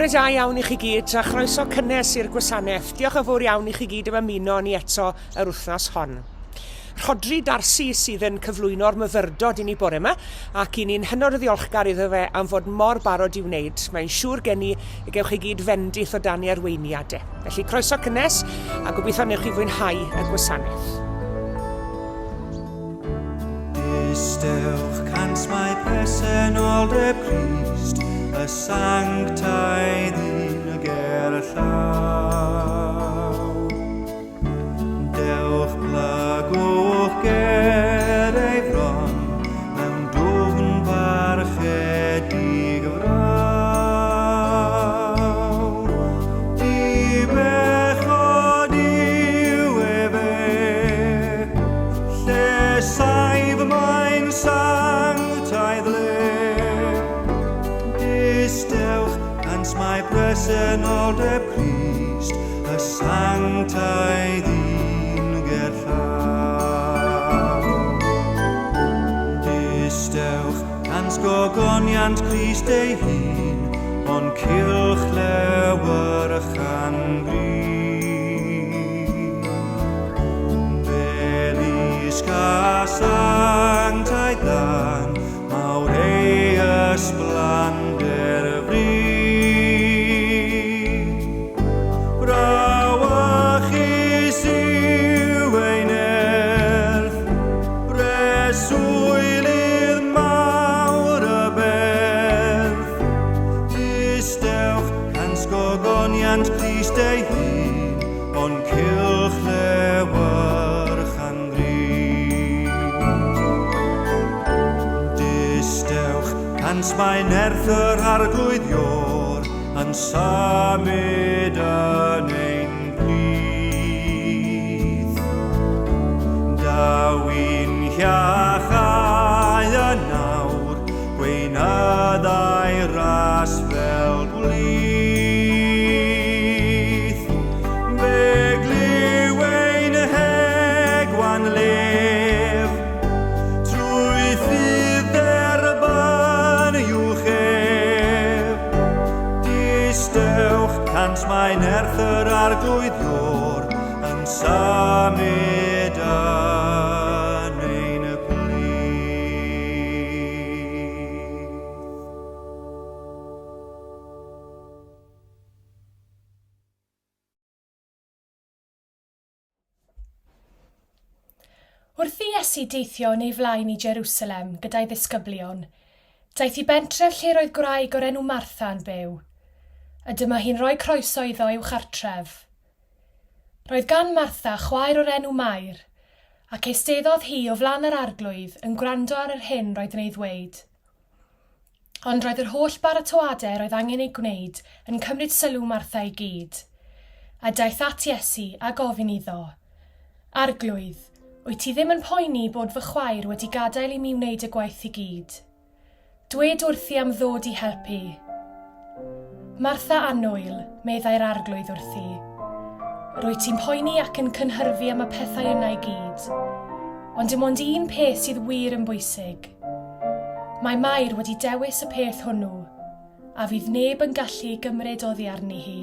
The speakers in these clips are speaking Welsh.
Bore da iawn i chi gyd a chroeso cynnes i'r gwasanaeth. Diolch yn fawr iawn i chi gyd am ymuno ni eto yr wythnos hon. Rhodri Darcy sydd yn cyflwyno'r myfyrdod i ni bore yma ac i ni'n hynod o ddiolchgar iddo fe am fod mor barod i wneud. Mae'n siŵr gen i y gewch chi gyd fendith o dan ei arweiniad e. Felly croeso cynnes a gobeithio newch chi fwynhau y gwasanaeth. Distewch cant mae presenoldeb Crist, y sanctaidd un ger y llaw. Dewch plygwch ger ei fron, mewn dwfn barchedig fraw. Dibechod yw efe, Lle saif mae'n sanctaidd le. Distewch, cant mae presenoldeb Crist, y sanctaidd un gerllaw. Distewch, cant gogoniant Crist ei hun, o'n cylch lewyrchan gri. Gogoniant Crist ei hun, o'n cylch lewyrch angri. Distewch, cant mae nerth yr arglwydd Ior yn symud yn ein plith. Daw i'n hiachau yn awr, gweinyddau ras fel gwlith. Fe glyw ein hegwan lef, trwy ffydd derbyn uwch ef. Distewch, cant mae nerth yr arglwydd Ior yn symud yn ein plith. Wrth i Iesu deithio yn ei flaen i Jerusalem gyda'i ddisgyblion, daeth i bentref lle roedd gwraig o'r enw Martha yn byw. A dyma hi'n rhoi croeso iddo i'w chartref. Roedd gan Martha chwaer o'r enw Mair, ac eisteddodd hi o flaen yr Arglwydd yn gwrando ar yr hyn roedd yn ei ddweud. Ond roedd yr holl baratoadau roedd angen eu gwneud yn cymryd sylw Martha i gyd. A daeth at Iesu a gofyn iddo, Arglwydd, wyt ti ddim yn poeni bod fy chwaer wedi gadael i mi wneud y gwaith i gyd? Dwed wrthi am ddod i helpu. Martha annwyl, meddai'r Arglwydd wrthi, rwyt ti'n poeni ac yn cynhyrfu am y pethau yna i gyd. Ond dim ond un peth sydd wir yn bwysig. Mae Mair wedi dewis y peth hwnnw, a fydd neb yn gallu ei gymryd oddi arni hi.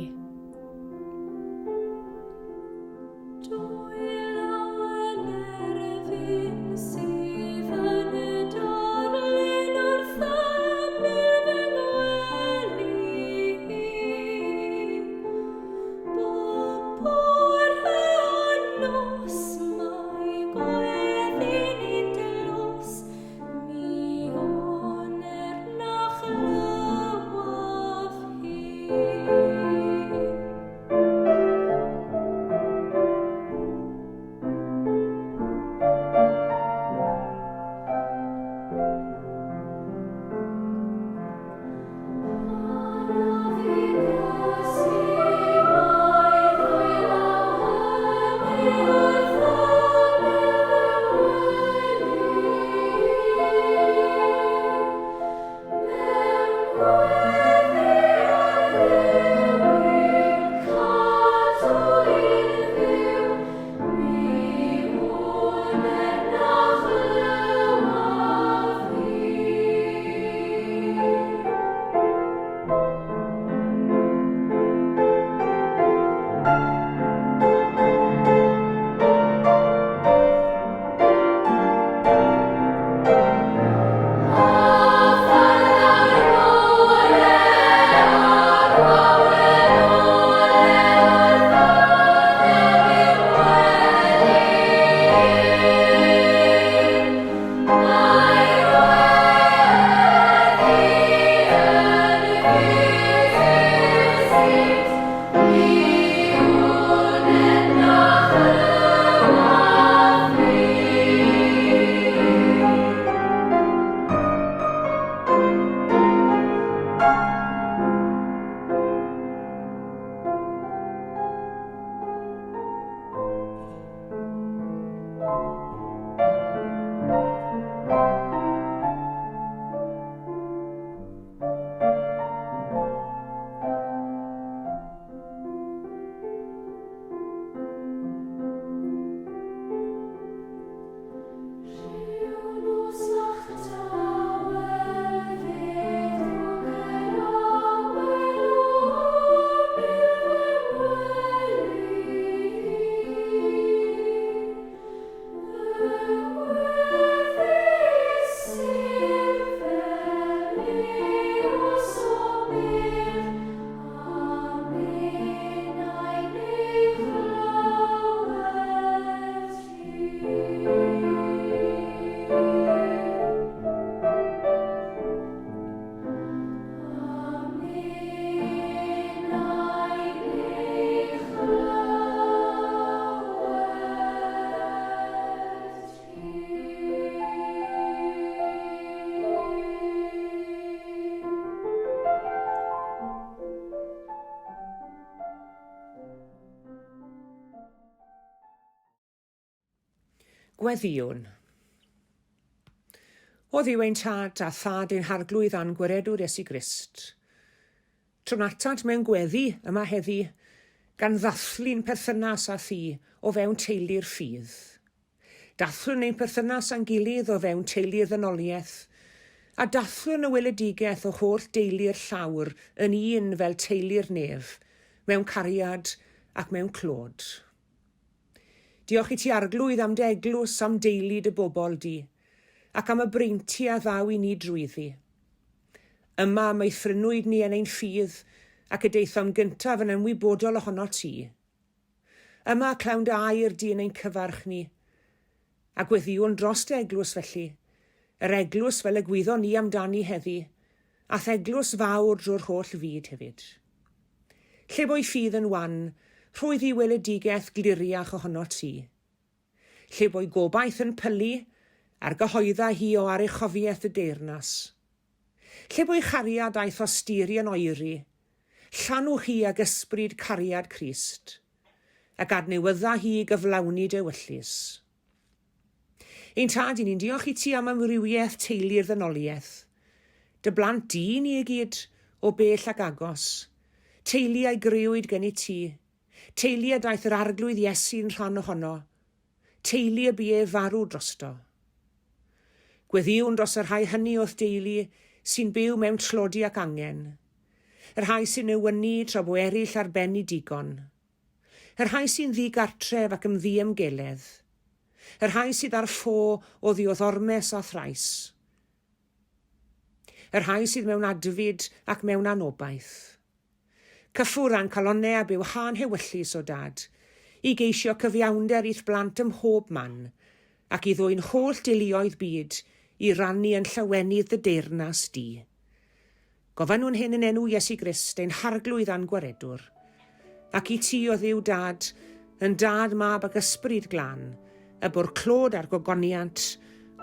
Gweddïwn. O Dduw ein Tad, a Thad ein Harglwydd a'n Gwiredwr Iesu Grist, trwn atat mewn gweddi yma heddi, gan ddathlu'n perthynas â thi o fewn teulu'r ffydd. Dathlwn ein perthynas â'n gilydd o fewn teulu'r ddynoliaeth, a dathlwn y weledigaeth o holl deulu'r llawr yn un fel teulu'r nef, mewn cariad ac mewn clod. Diolch i ti Arglwydd am dy eglwys, am deulu dy bobl di, ac am y breinti a ddaw i ni drwyddi. Yma meithrynwyd ni yn ein ffydd, ac y daethom gyntaf yn ymwybodol ohonot ti. Yma clywn dy air di yn ein cyfarch ni, a gweddïwn dros dy eglwys felly, yr eglwys fel y gwyddon ni amdani heddi, a'th eglwys fawr drwy'r holl fyd hefyd. Lle bo'i ffydd yn wan, rhwydd i weledigaeth gliriach ohonot ti. Lle bo'i gobaith yn pylu, argyhoedda hi o aruchofiaeth dy deyrnas. Lle bo'i chariad a'i thosturi yn oeri, llanw hi ag ysbryd cariad Crist, ac adnewydda hi i gyflawni dy ewyllys. Ein Tad, i ni'n diolch i ti am amrywiaeth teulu'r ddynoliaeth. Dy blant di ni i gyd, o bell ac agos. Teulu a'i grëwyd gennyt ti. Teulu a daeth yr Arglwydd Iesu'n rhan ohono. Teulu y bu ef farw drosto. Gweddïwn dros y rhai hynny o'th deulu sy'n byw mewn tlodi ac angen. Y rhai sy'n newynu tra bo eraill ar ben eu digon. Y rhai sy'n ddi-gartref ac yn ddiymgeledd. Y rhai sydd ar ffo oddi wrth ormes a thrais. Y rhai sydd mewn adfyd ac mewn anobaith. Cyffwrdd â'n calonnau a byw ha'n hewyllys, o Dad, i geisio cyfiawnder i'th blant ym mhob man, ac i ddwyn holl deuluoedd byd i rannu yn llawenydd dy deyrnas di. Gofynnwn hyn yn enw Iesu Grist, ein Harglwydd a'n Gwaredwr. Ac i ti, o Dduw Dad, yn Dad, Mab ac Ysbryd Glân, y bwr clod a'r gogoniant,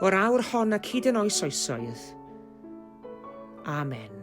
o'r awr hon ac hyd yn oes oesoedd. Amen.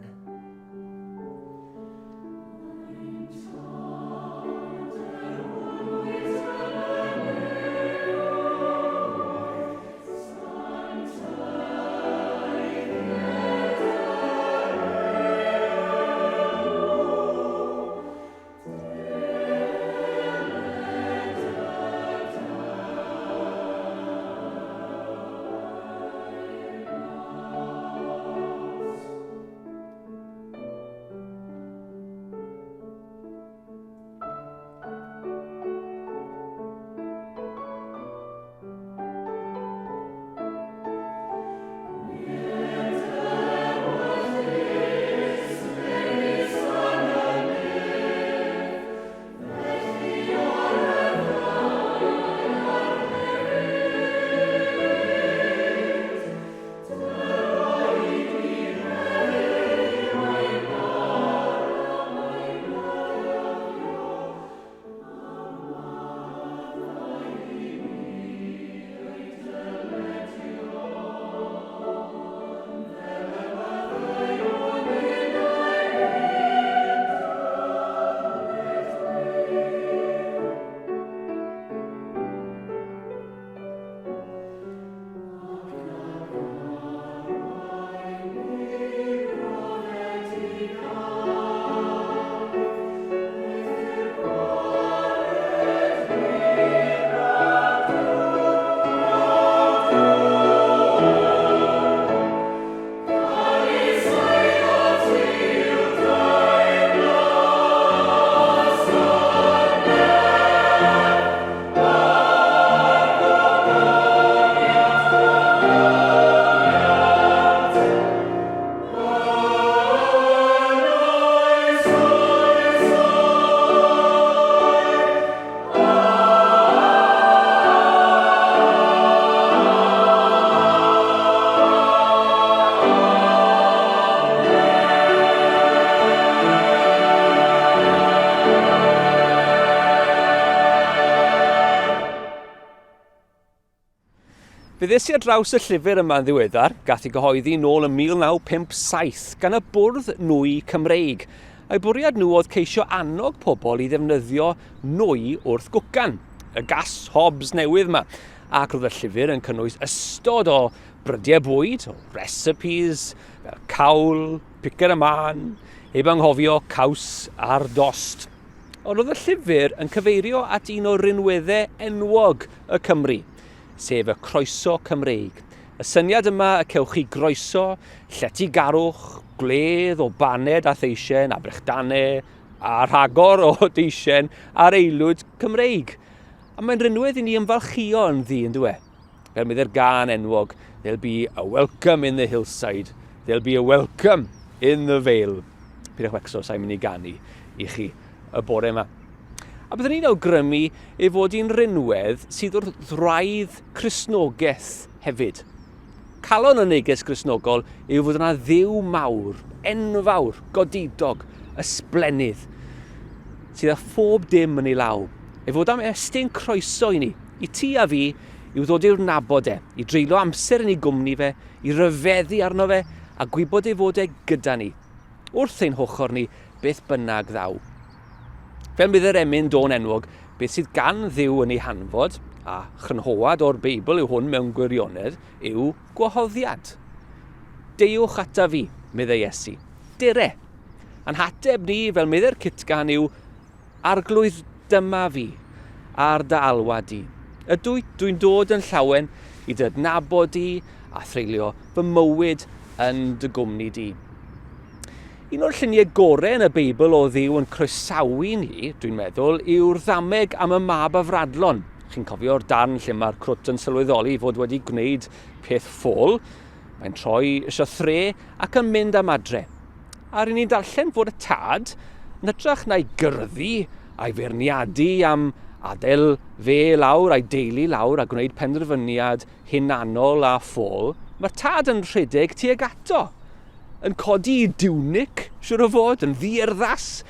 Fe ddes i ar draws y llyfr yma yn ddiweddar, gath ei gyhoeddi nôl yn 1957 gan y Bwrdd Nwy Cymreig. A'i bwriad nhw oedd ceisio annog pobl i ddefnyddio nwy wrth gwcan, y gas hobs newydd yma. Ac roedd y llyfr yn cynnwys ystod o brydiau bwyd, o recipes, fel cawl, picer y man, heb anghofio caws ar dost. Ond roedd y llyfr yn cyfeirio at un o rinweddau enwog y Cymry, sef y croeso Cymreig. Y syniad yma y cewch chi groeso, lletygarwch, gwledd o baned a theisen a brechdanau, a rhagor o deisen ar aelwyd Cymreig. A mae'n rinwedd i ni ymfalchïo ynddi, yn dyw e? Fel medde'r gân enwog, there'll be a welcome in the hillside, there'll be a welcome in the vale. Pidwch becso, sa'n mynd i ganu i chi y bore yma. A byddwn ni'n awgrymu ei fod hi'n rinwedd sydd wrth wraidd Cristnogaeth hefyd. Calon y neges Gristnogol yw fod yna Dduw mawr, enfawr, godidog, ysblennydd, sydd â phob dim yn ei law. Ei fod am estyn croeso i ni, i ti a fi, i'w ddod i'r nabod e, i dreulio amser yn ei gwmni fe, i ryfeddu arno fe, a gwybod ei fod e gyda ni, wrth ein hochr ni, beth bynnag ddaw. Fel bydd yr emyn dôn enwog, beth sydd gan Dduw yn ei hanfod, a chrynhoad o'r Beibl yw hwn mewn gwirionedd, yw gwahoddiad. Deuwch ata fi, meddai Iesu. Dere. A'n hateb ni, fel meddai'r cytgan, yw, Arglwydd, dyma fi, ar dy alwad di. Ydw, dwi'n dod yn llawen i dy adnabod di a threulio fy mywyd yn dy gwmni di. Un o'r lluniau gorau yn y Beibl o Dduw yn croesawu ni, dwi'n meddwl, yw'r ddameg am y mab afradlon. Chi'n cofio'r darn lle mae'r crwt yn sylweddoli fod wedi gwneud peth ffôl. Mae'n troi isio thre ac yn mynd am adre. A ry'n ni'n darllen fod y tad, yn hytrach na'i gyrddu a'i feirniadu am adael fe lawr a'i deulu lawr a gwneud penderfyniad hunanol a ffôl, mae'r tad yn rhedeg tuag ato, yn codi i diwnic, siwr o fod, yn ddiurddas,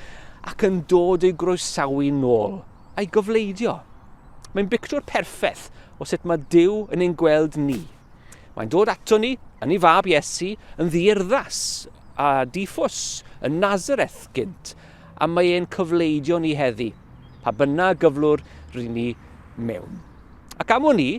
ac yn dod i'w groesawu nôl, a'i gofleidio. Mae'n bictwr perffaith o sut mae Duw yn ein gweld ni. Mae'n dod ato ni, yn ei fab Iesu, yn ddiurddas a diffws, yn Nazareth gynt, a mae e'n cyfleidio ni heddi, pa bynnag gyflwr ry'n ni mewn. Ac am wn i,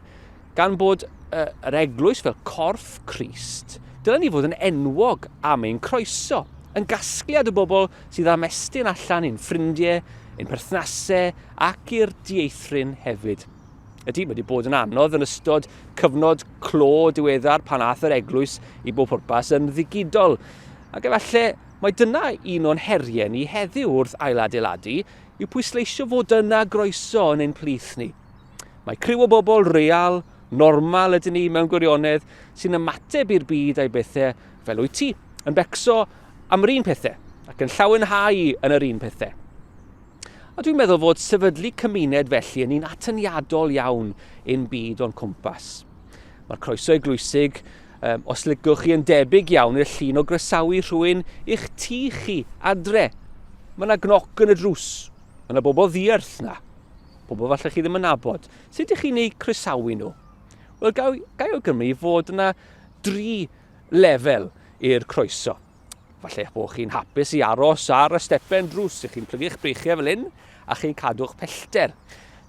gan bod yr eglwys fel corff Crist, dylen ni fod yn enwog am ein croeso, yn gasgliad o bobl sydd am estyn allan i'n ffrindiau, ein perthnasau ac i'r dieithryn hefyd. Ydy, mae wedi bod yn anodd yn ystod cyfnod clo diweddar pan aeth yr eglwys i bob pwrpas yn ddigidol. Ac efallai mai dyna un o'n heriau ni heddiw wrth ailadeiladu, yw pwysleisio fod yna groeso yn ein plith ni. Mae criw o bobl real, normal ydyn ni mewn gwirionedd, sy'n ymateb i'r byd a'i bethau fel wyt ti, yn becso am yr un pethau ac yn llawenhau yn yr un pethau. A dwi'n meddwl fod sefydlu cymuned felly yn un atyniadol iawn i'n byd o'n cwmpas. Mae'r croeso eglwysig, um, os lygwch chi, yn debyg iawn i'r llun o groesawu rhywun i'ch tŷ chi adre. Mae yna gnoc yn y drws. Mae yna bobl ddiarth na. Pobl falle chi ddim yn nabod. Sut ydych chi'n eu croesawu nhw? Wel, gai, gai awgrymu fod yna dri lefel i'r croeso. Falle eich bod chi'n hapus i aros ar y stepen drws, ych chi'n plygu'ch breichiau fel hyn a chi'n cadw'ch pellter.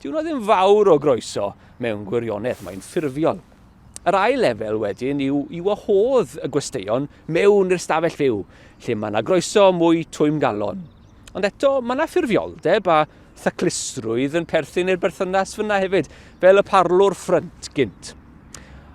Dyw hwnna ddim fawr o groeso mewn gwirionedd, mae'n ffurfiol. Yr ail lefel wedyn yw i wahodd y gwesteion mewn i'r stafell fyw, lle mae yna groeso mwy twymgalon. Ond eto, mae yna ffurfioldeb a thaclusrwydd yn perthyn i'r berthynas fyna hefyd, fel y parlwr ffrynt gynt.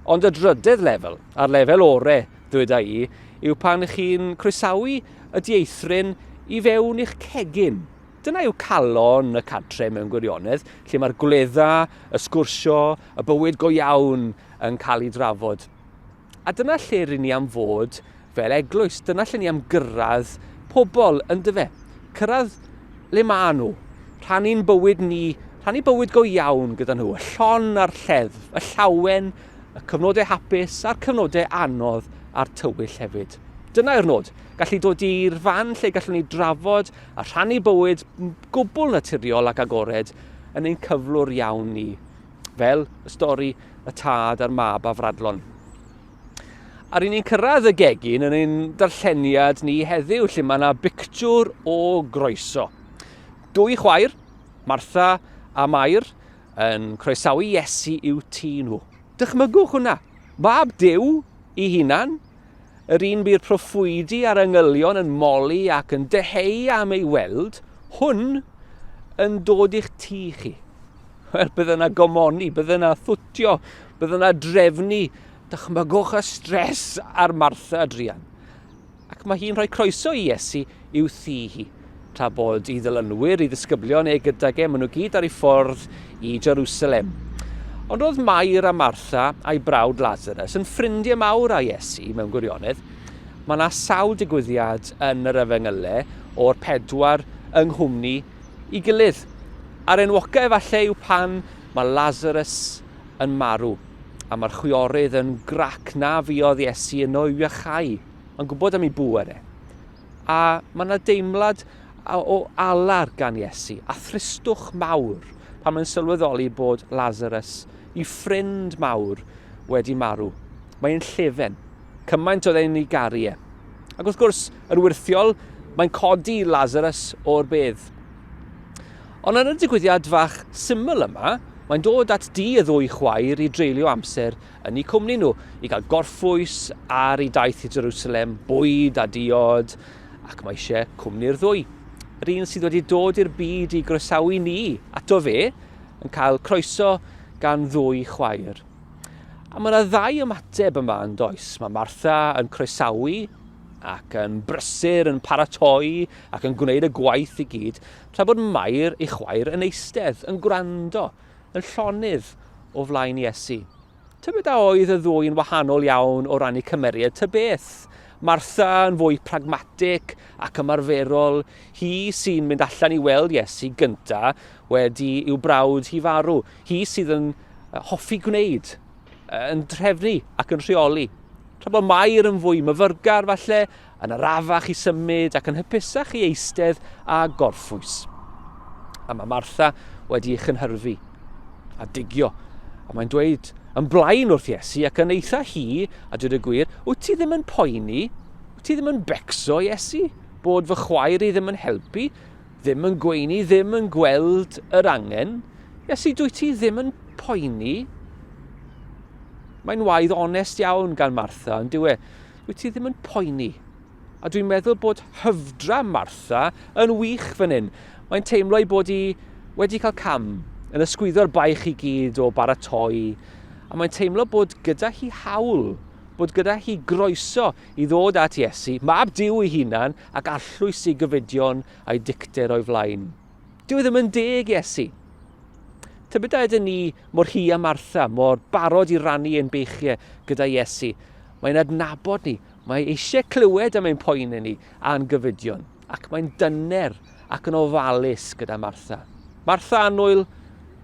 Ond y drydedd lefel, a'r lefel ore, ddweda i, yw pan chi'n croesawu y dieithryn i fewn i'ch cegin. Dyna yw calon y cartre mewn gwirionedd, lle mae'r gwledda, y sgwrsio, y bywyd go iawn yn cael ei drafod. A dyna lle rŷn ni am fod fel eglwys. Dyna lle ni am gyrraedd pobl, yndyfe? Cyrraedd le maen nhw. Rhannu'n bywyd ni, rhannu bywyd go iawn gyda nhw. Y llon a'r lleddf, y llawen, y cyfnodau hapus a'r cyfnodau anodd a'r tywyll hefyd. Dyna yw'r nod. Gallu dod i'r fan lle gallwn ni drafod a rhannu bywyd gwbl naturiol ac agored yn ein cyflwr iawn ni. Fel y stori y tad a'r mab afradlon. A ry'n ni'n cyrraedd y gegin yn ein darlleniad ni heddiw, lle mae yna bictiwr o groeso. Dwy chwaer, Martha a Mair, yn croesawu Iesu i'w tŷ nhw. Dychmygwch hwnna! Mab Duw i hunan, yr un bu'r proffwydi a'r angylion yn moli ac yn dyheu am ei weld, hwn yn dod i'ch tŷ chi. Wel, bydde yna gomoni, bydde yna thwtio, bydde yna drefnu. Dychmygwch y stres ar Martha druan. Ac mae hi'n rhoi croeso i Iesu i'w thŷ hi. Tra bod i ddilynwyr, i ddisgyblion e gydag e, maen nhw gyd ar eu ffordd i Jerusalem. Ond oedd Mair a Martha a'i brawd Lazarus yn ffrindiau mawr â Iesu mewn gwirionedd. Mae yna sawl digwyddiad yn yr efengylau o'r pedwar yng nghwmni i gilydd. A'r enwoca efallai yw pan mae Lazarus yn marw, a mae'r chwiorydd yn grac na fuodd Iesu yno i'w iachau. Mae'n gwybod am ei bŵer e. A mae yna deimlad o alar gan Iesu, a thristwch mawr pan mae'n sylweddoli bod Lazarus, i ffrind mawr, wedi marw. Mae'n llefen. Cymaint oedd e'n ei garu e. Ac wrth gwrs, yn wyrthiol, mae'n codi Lazarus o'r bedd. Ond yn y digwyddiad fach syml yma, mae'n dod at dŷ y ddwy chwaer i dreulio amser yn eu cwmni nhw, i gael gorffwys ar ei daith i Jerusalem, bwyd a diod, ac mae eisiau cwmni'r ddwy. Yr un sydd wedi dod i'r byd i groesawu ni ato fe, yn cael croeso gan ddwy chwaer. A mae yna ddau ymateb yma yn does. Mae Martha yn croesawu ac yn brysur yn paratoi ac yn gwneud y gwaith i gyd, tra bod Mair ei chwaer yn eistedd, yn gwrando, yn llonydd o flaen Iesu. Tybed a oedd y ddwy yn wahanol iawn o ran eu cymeriad ta beth? Martha yn fwy pragmatig ac ymarferol, hi sy'n mynd allan i weld Iesu gynta wedi i'w brawd hi farw, hi sydd yn hoffi gwneud, yn trefnu ac yn rheoli. Tra bod Mair yn fwy myfyrgar falle, yn arafach i symud ac yn hypusach i eistedd a gorffwys. A mae Martha wedi ei chynhyrfu a digio. A mae'n dweud yn blaen wrth Iesu ac yn eitha hi, a dweud y gwir, wyt ti ddim yn poeni? Wyt ti ddim yn becso, Iesu, bod fy chwaer i ddim yn helpu, ddim yn gweini, ddim yn gweld yr angen? Iesu, dwyt ti ddim yn poeni? Mae'n waedd onest iawn gan Martha, yn dyw e? Wyt ti ddim yn poeni? A dwi'n meddwl bod hyfdra Martha yn wych fan hyn. Mae'n teimlo ei bod hi wedi cael cam, yn ysgwyddo'r baich i gyd o baratoi, a mae'n teimlo bod gyda hi hawl, bod gyda hi groeso i ddod at Iesu, mab Duw ei hunan, ac arllwys ei gyfidion a'i dicter o'i flaen. Dyw e ddim yn deg, Iesu. Tybed a ydyn ni mor hi a Martha, mor barod i rannu ein beichiau gyda Iesu. Mae'n adnabod ni, mae eisiau clywed am ein poenau ni a'n gyfidion, ac mae'n dyner ac yn ofalus gyda Martha. Martha annwyl,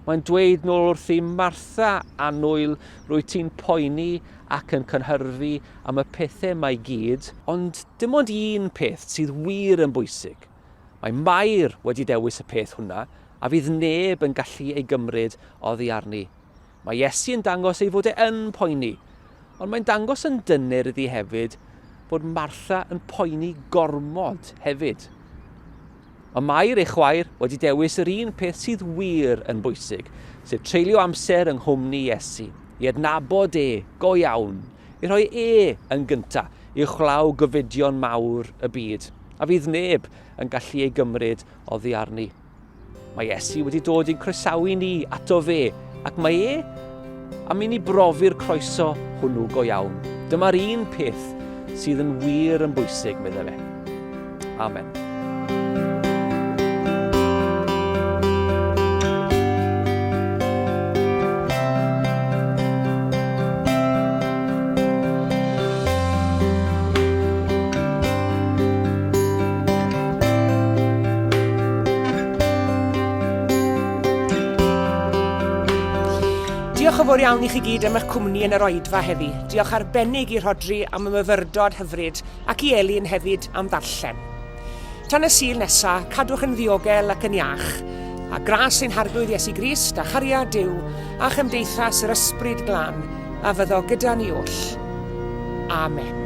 mae'n dweud nôl wrthi, Martha annwyl, rwy ti'n poeni ac yn cynhyrfu am y pethau mae gyd, ond dim ond un peth sydd wir yn bwysig. Mae Mair wedi dewis y peth hwnna, a fydd neb yn gallu ei gymryd oddi arni. Mae Iesu yn dangos ei fod e yn poeni, ond mae'n dangos yn dyner iddi hefyd bod Martha yn poeni gormod hefyd. Mae Mair ei chwaer wedi dewis yr un peth sydd wir yn bwysig, sef treulio amser yng nghwmni Iesu, i adnabod e go iawn, i rhoi e yn gyntaf uwchlaw gofidion mawr y byd, a fydd neb yn gallu ei gymryd oddi arni. Mae Iesu wedi dod i'n croesawu ni ato fe, ac mae e am i ni brofi'r croeso hwnnw go iawn. Dyma'r un peth sydd yn wir yn bwysig, meddai fe. Amen. Diolch yn fawr iawn i chi gyd am eich cwmni yn yr oedfa heddi. Diolch arbennig i Rhodri am y myfyrdod hyfryd ac i Elin hefyd am ddarllen. Tan y Sul nesa, cadwch yn ddiogel ac yn iach, a gras ein Harglwydd Iesu Grist a chariad Duw a chymdeithas yr Ysbryd Glân a fyddo gyda ni oll. Amen.